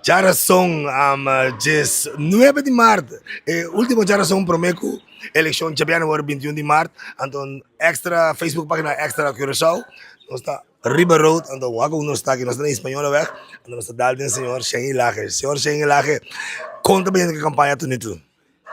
Djarason djes nuebe di mart, e ultimo djarason prome ku elekshon djabièrnè wòrdu 21 di mart, anto Extra Facebook pagina Extra Curaçao nos ta riba road, anto wak ku nos ta aki, nos ta na Hispañolaweg, anto nos ta dal den señor Shane Elhage. Señor Shane Elhage, kon ta bayendo ku e kampaña tunitu?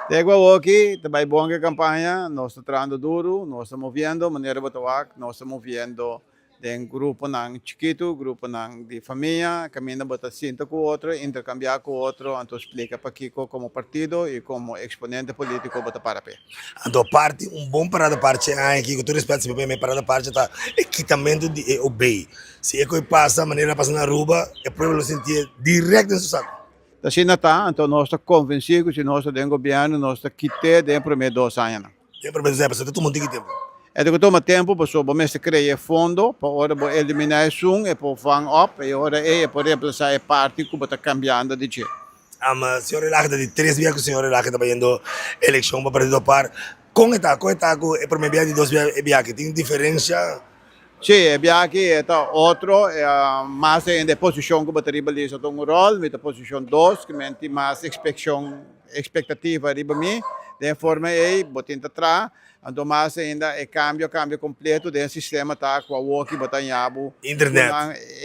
Te ku awoki ta bai bon ku e kampaña, nos ta trahando duru, nos ta moviendo manera bo ta wak, nos ta moviendo Den gruponan chikitu, gruponan di famia, kaminda bo ta sinta ku otro, interkambiá ku otro, anto splika pakiko komo partido i komo eksponente polítiko bo ta para p'e. Anto parti un bon parada parche aña aki, ku tur respet si papia mi parada parche ta e kitamentu di e obey. Si e koi pasa manera a pasa na Aruba, e pueblo lo sintié dirèkt den su saku. Ta asina ta, anto nos ta konvensí ku si nos ta den gobièrnu nos ta kit'é den e promé dos añanan. Den promé dos aña pasobra ta tuma un tiki tempu. E ta ku tuma tempu pasobra bo mester krea e fondo pa ora bo eliminá esun e por vang op i ora ei e por remplasá e parti ku bo ta kambiando di dje. Señor Elhage ta di tres bia ku señor Elhage ta bayendo elekshon pa Partido Par. Kon e ta? Kon e ta ku e promé bia di dos bia e bia aki? Tin diferensha? Sí, e bia aki e ta otro, mas ainda e posishon ku bo ta riba lista ta un ròl, mi ta posishon dos, ku men tin mas ekspekshon, ekspektativa riba mi. Den e forma ei bo tin ta traha, anto mas ainda e kambio a kambia kompleto den e sistema ta ku awoki bo ta haña bo Internet.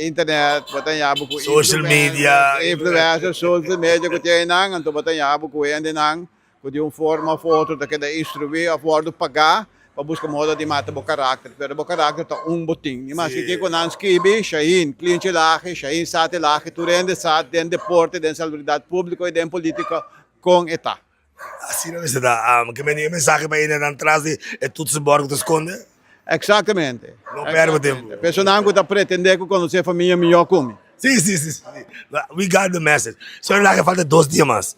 Internet, bo ta haña bo ku Social media. Influencer, social media ku tin einan, anto bo ta haña bo ku hendenan ku di un forma òf otro ta keda instruí òf wòrdu pagá pa buska moda di mata bo karakter, pero bo karakter ta un bo tin. Ni maske kiko nan skibi, Shahin Klinchi Lage, Shahin Sati Lage, tur hende sa den deporte, den salubridat públiko i den polítika kon e ta. Asina mester ta. Ke mende e mensahe pa hendenan tras di e toetsenbord ku ta skonde? Exactamente. No perde bo tempu. Personanan ku ta pretende ku konosé famia mihó ku mi. Si, si, si, si. We got the message. Señor Lage, falta dos dia mas.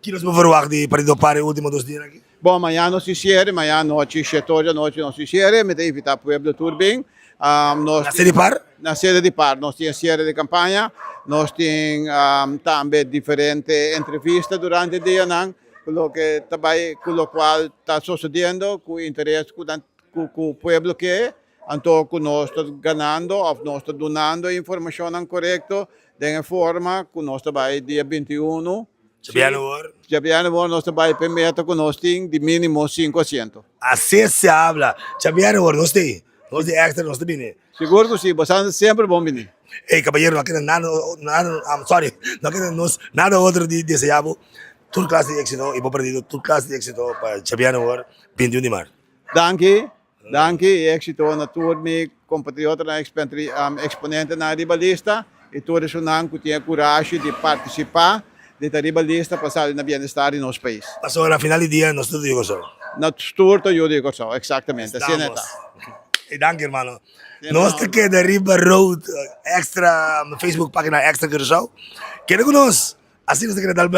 Ki nos por verwagt di Partido Par e ultimo dos dianan aki? Bon, mañana nos tin siere, mañana nochi, shete ora di anochi nos tin siere. Mi ta invita pueblo tur bin. Nos Na sede di Par? Na sede di Par. Nos tin e siere di campaña. Nos tin tambe diferente entrevista durante e dianan ku loke ta bai, ku lokual ta sosodiendo, ku interes ku nan ku ku pueblo ke, anto ku nos ta ganando òf nos ta dunando e informashonnan korekto den e forma ku nos ta bai dia 21. Djabièrnè wor. Djabièrnè wor nos ta bai p'e meta ku nos tin di mínimo sinku asiento. Así se habla. Djabièrnè wor nos ta ei. Nos di extra nos ta bini. Sigur ku si, bo sa semper bon bini. Ey kabayero no a keda nada nada I'm sorry no a keda nos nada otro di desea bo tur klase di éxito y bo partido tur klase di éxito pa djabièrnè wor 21 di mart. Danki, danki y éxito na tur mi compatriotanan exponentenan riba lista y tur esunnan cu tin e curashi di participa di ta riba lista pa sali na bienestar di nos pais. Pasobra na final di dia nos tur ta yu Kòrsou. Nos tur ta yu di Kòrsou, exactamente, asina e ta. Estamos. Danki hermano. Nos ta keda riba road extra Facebook pagina Extra Curaçao. Keda ku nos. Asina nos ta keda dal.